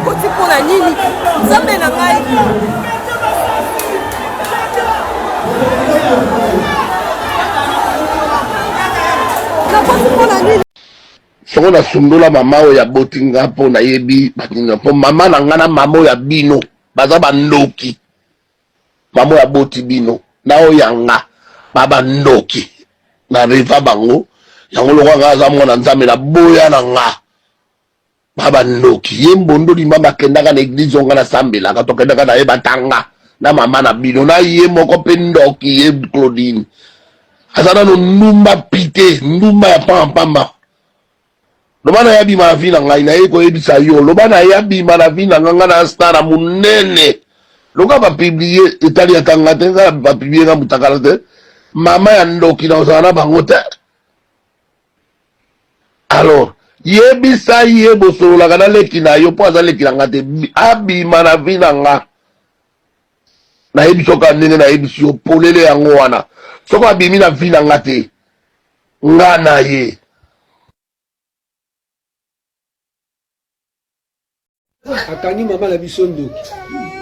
Nakoti mpo na nini? Nzambe na ngai. Nakoti mpo na nini? Soko nasundola mama oyo aboti nga mpo nayebi baninga mpo mama na nga na mama oyo ya bino baza bandoki. Mama oyo aboti bino na oyo ya nga ba bandoki na reva bango yango lokola nga aza mwana Nzambe na boya na nga ba bandoki ye mbondo limama akendaka na eglise oyo nga nasambelaka tokendaka na ye batanga na mama na bino na ye moko mpe ndoki ye Claudine aza nano ndumba pite ndumba ya pamba pamba loba na ye abima na vie na ngai naye koyebisa yo loba na ye abima na vie na ngai ngai na star ya monene loka bapublie etali ata nga te ngai bapublie nga mutakala te mama ya ndoki na ozala na bango te alors yebisa ye bosololaka na leki na yo mpo aza leki na nga te abima na vie na nga nayebisi yo kaka ndenge nayebisi yo polele yango wana soki abimi na vie na nga te nga na ye. Akangi mama na biso ndoki.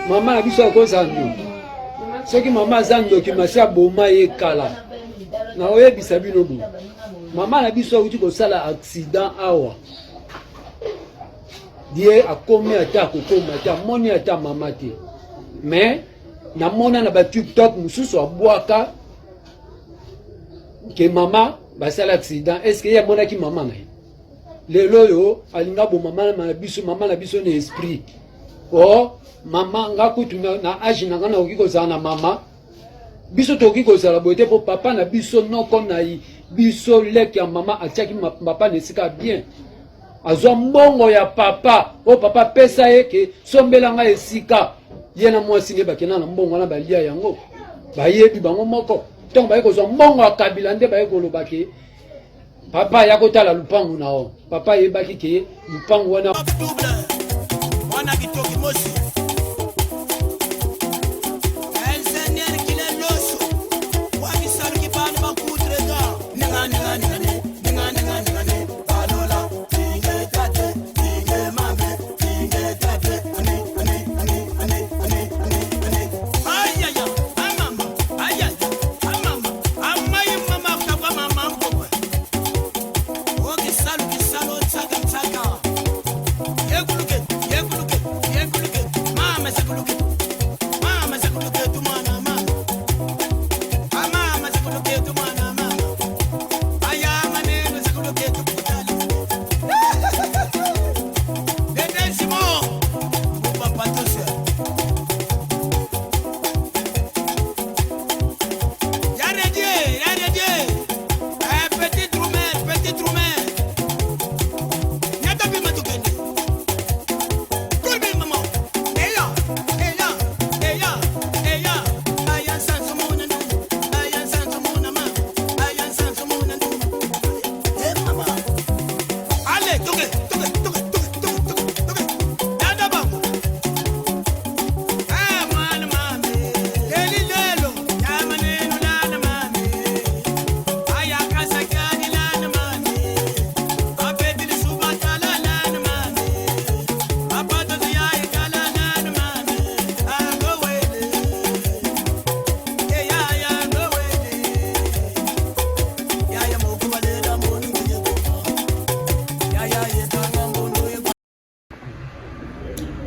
Mama na biso akozala ndoki. Soki mama aza ndoki masi aboma ye kala. Na oyebisa bino boye. Mama na biso awuti kosala accident awa. Die akomi ata akokoma te amoni ata mama te. Mais namona na ba TikTok mosusu abwaka ke mama basala accident est ce que ye amonaki mama na ye lelo oyo alinga boma mama na biso mama na biso na esprit o oh, mama nga kutu na, na age na nga nakoki kozala na mama biso tokoki kozala boye te mpo papa na biso noko na biso leki ya mama atiaki papa na esika bien azwa mbongo ya papa oyo papa apesa ye ke sombela ngai esika ye na mwasi nde bakenda na mbongo wana balia yango bayebi bango moko ntango baye kozwa mbongo ya kabila nde baye koloba ke papa ya kotala lupangu na yo papa ayebaki ke lupangu wana mwana kitoki mosi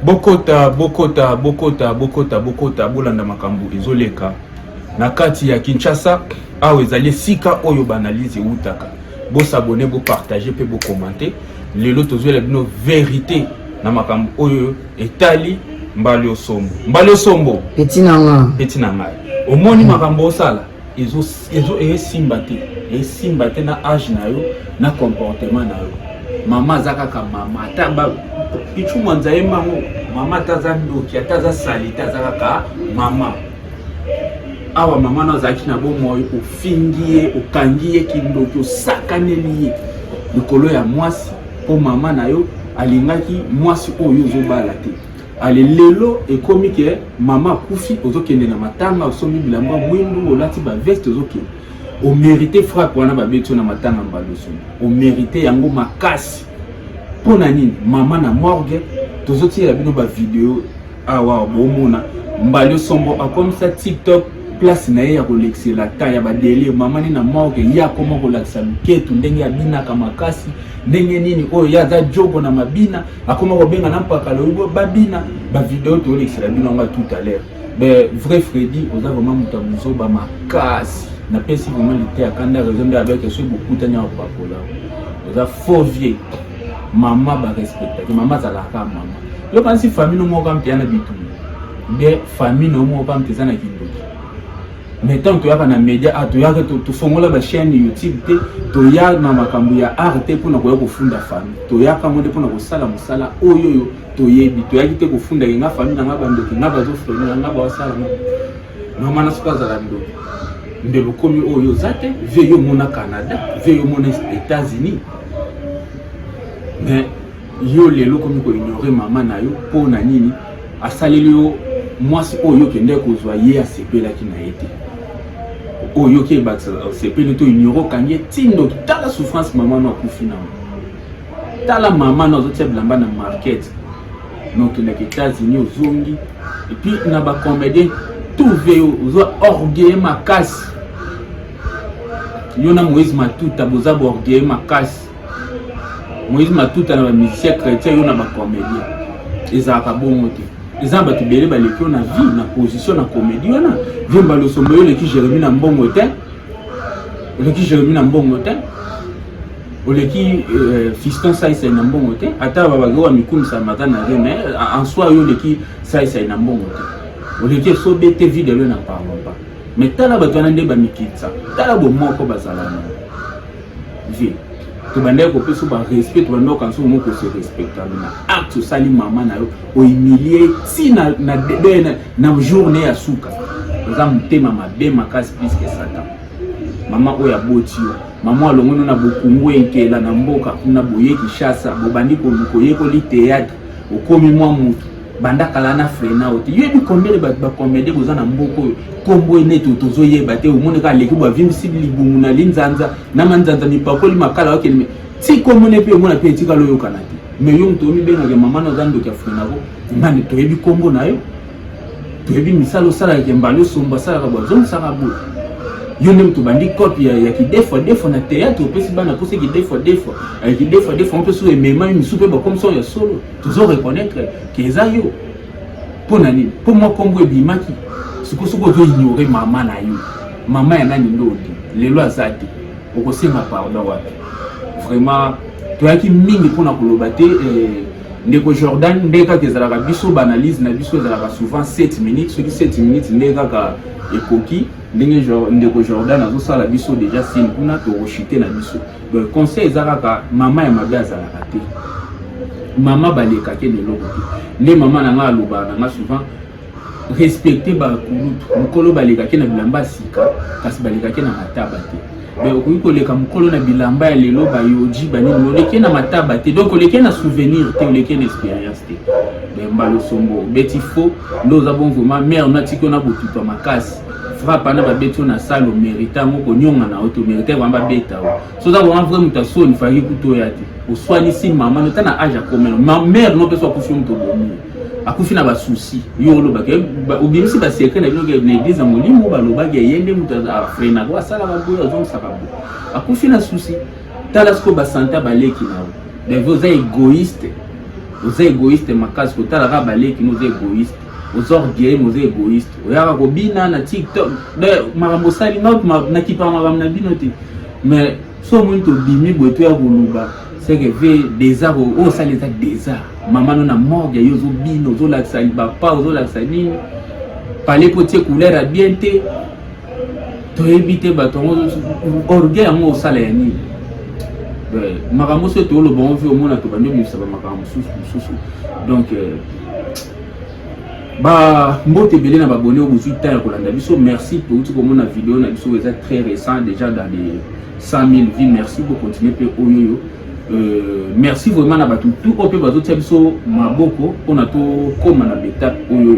Bokota bokota bokota bokota bokota bolanda makambo ezoleka na kati ya Kinshasa. Awa ezali esika oyo baanalyse ewutaka. Bosabone, bopartage mpe bokomante. Lelo tozwela bino verite na makambo oyo etali Mbali Osombo. Mbali Osombo, peti na nga, peti na ngai, omoni makambo osala ezo ezo esimba te, esimba te na age na yo na comportement na yo. Mama aza kaka mama, ata ba Pichu Mwanza ye mango mama, ata aza ndoki, ata aza salite, aza kaka mama. Awa mama na azalaki na bomoi, ofingi ye, okangi ye kindoki, osakaneli ye likolo ya mwasi, mpo mama na yo alingaki mwasi oyo ozobala te. Ale lelo ekomi ke mama akufi, ozokende na matanga, osombi bilamba mwindu, olati ba veste, ozokende. Omerite frappe wana babeti yo na matanga mbala osombi, omerite yango makasi. Mpo na nini? Mama na morgue, Tozotiyela bino ba video awa bomona Mbalio Sombo akomisa TikTok place na ye ya kolekisela ta ya badelire. Mama ni na morgue, ye akoma kolakisa luketu ndenge abinaka makasi, ndenge nini oyo ye aza jogo na mabina, akoma kobenga na mpaka loyibo babina bavideo. Tolekisela bino yango tout à l'heure. Be vrai Freddy, oza vraiment moto ya buzoba makasi. Napesi vraiment liteya kanda raison nde abeke soki bokutani ya kopakola. Oza faux vieux. Mama barespectaki mama, azalaka mama. Yo kanisi famille no moko mpe na bitumba nde famille no moko mpe eza na kindoki. Mais tant toyaka na média, ah, toyaka tofongola bachaîne YouTube te, toya na makambo ya art te mpona koya kofunda famille. Toyaka ngo nde mpona kosala mosala oyo oyo toyebi. Toyaki te kofundaki nga famille na nga bandoki, nga bazofrene nga baosala nga mama na. Soki azala ndoki nde lokomi oyo oza te. Vie yo omona Canada, vie yo omona États-Unis, mais yo lelo okomi koignore mama na yo. Mpo na nini asaleli yo mwasi oyo okende kozwa? Ye asepelaki na ye te. Oyo oyoki ebakisa osepeli to ignore, okangi ye tindoki. Tala souffrance mama no akufi nango. Tala mama no azotia bilamba na market na okendaki États-Unis, ozongi, et puis na bacomédien tout ve ozwa orgueil makasi. Yo na Moïse Matuta boza baorgueil makasi. Moïse Matuta na bamusicien chrétien, yo na bacomédien. Ezalaka bongo te. Eza na bato ebele baleki yo na vie, na position, na comédie wana. Vie Mbalosombo, yo oleki Jérémi na mbongo te, oleki Jérémi na mbongo te, oleki Fiston Saisai na mbongo te. Ata babakoka mikumisa mata na rien, mais en soi yo oleki Saisai na mbongo te, oleki esobe te. Vie de loin, n'en parlons pas. Mais tala bato wana nde bamikitisa, tala bomoko bazala na vie. Tobandaki kopesa barespect, tobandaki kokanisa omo kose respectable na acte osali mama na yo, ohumilie ti na journée ya suka. Oza motema mabe makasi plus que Satan. Mama oyo aboti yo, mama alongoni na bokungu enkela na mboka kuna boye Kinshasa, bobandi koyekoli théâtre, okomi mwa mutu. Banda kala na frena o te. Yoyebi combien de bato bacomédie boza na mboka oyo kombo neti tozoyeba te? Omoni kaka aleki bo avimbisi libumu na linzanza na manzanza, mipakoli makala, okende me ti kombo ne mpe omona mpe etikala oyokana te. Mais yo moto omibengaka mama na oza ndoki ya frenako nani? Toyebi kombo na yo, toyebi misala osalaka. Mbala osomba asalaka bo azongisaka boye. Yo nde moto obandi cope ya kidefwa defwa na théâtre, opesi bana mposa kidefwa defwa, kidefwa defwa mpe so ememami misu mpe bakomisa oyo ya solo. Tozo reconnaître ke eza yo. Mpo na nini? Mpo mwa kombo ebimaki. Sikoyo soki ozo ignore mama na yo, mama ya nani nde odi lelo aza te, okosenga pardon wapi? Vraiment toyaki mingi mpona koloba te. Ndeko Jordan, nde kaka ezalaka biso baanalyse na biso ezalaka souvent 7 minutes. Soki 7 minutes nde kaka ekoki, ndenge ndeko Jordan azosala biso déjà signe kuna, tokoshite na biso. Donc conseil eza kaka, mama ya mabe azalaka te, mama balekaki na eloko te. Nde mama na ngai alobaka na nga souvent: respecte bakulutu. Mokolo balekaki na bilamba ya sika, kasi balekaki na mataba te. Mais okoki koleka mokolo na bilamba ya lelo, bayoji banini, oleki na mataba te. Donc oleki na souvenir te, oleki na expérience te. Mais mbala osombo obeti faux nde oza bon. Vraiment, mare no atiki yo na botutwa makasi. Frappe na babeti yo na sale, omérite yango. Konyonga na yo te, omérite vraiment babeta yo. So oza vraiment vrai moto asoni, faki kutu oya te. Oswanisi mama no ta na age akomela mare no mpe so akufi, yo moto obomi ye, akufi na basusi. Yo olobaki, obimisi basecret na bino na église ya molimo, balobaki ye nde moto afrenako, asalaka boye, azongisaka boye, akufi na susi. Tala sikoyo basante baleki na yo. Dave, oza égoïste, oza égoïste makasi. Kotala kaka baleki no, oza égoïste, oza orgueil, oza égoïste. Oyaka kobina na TikTok, makambo osali nakipaka makambo na bino te. Mais so omoni tobimi boye, toya koluba seke ve désert oyo osali eza désert. Mama no na morgue, yo ozobina, ozolakisa bapa, ozolakisa nini pale mpo tie couleur ya bien te. Toyebi te bato yango, orgueil yango osala ya nini? Makambo soki toloba ngo mpe omona tobandi obimisa bamakambo mosusu mosusu. Donc ba mbote ebele na babone oyo bozwi temps ya kolanda biso, merci. Touti komona video na biso eza très récent, déjà dans les 100 000 vues. Merci, bocontinue mpe oyo oyo. Merci vraiment na bato tout oyo mpe bazotia biso maboko mpona tokóma na baétape oyo.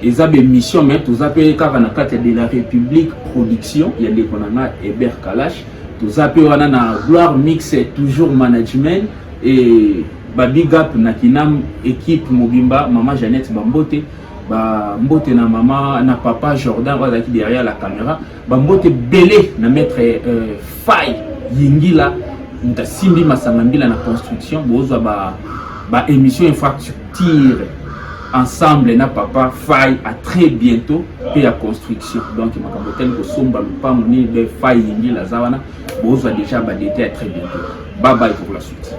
Eza bémission, mais toza mpe kaka na kati ya de la République Production ya ndeko na nga Heber Kalash. Toza mpe wana na Gloire Mix, toujours management et Ba big up na Kinam equipe mobimba, mama Jeannette Bambote, ba mbote na mama na papa Jordan oyo azalaki derrière la caméra, ba mbote bele na maître euh, Fay Yingila moto asimbi masanga mbila na construction, bozwa ba ba émission infrastructure ensemble na papa Fay à très bientôt pe ya construction. Donc makambo etali kosomba lopango nini be Fay Yingila aza wana, bozwa déjà ba détails à très bientôt. Bye bye pour la suite.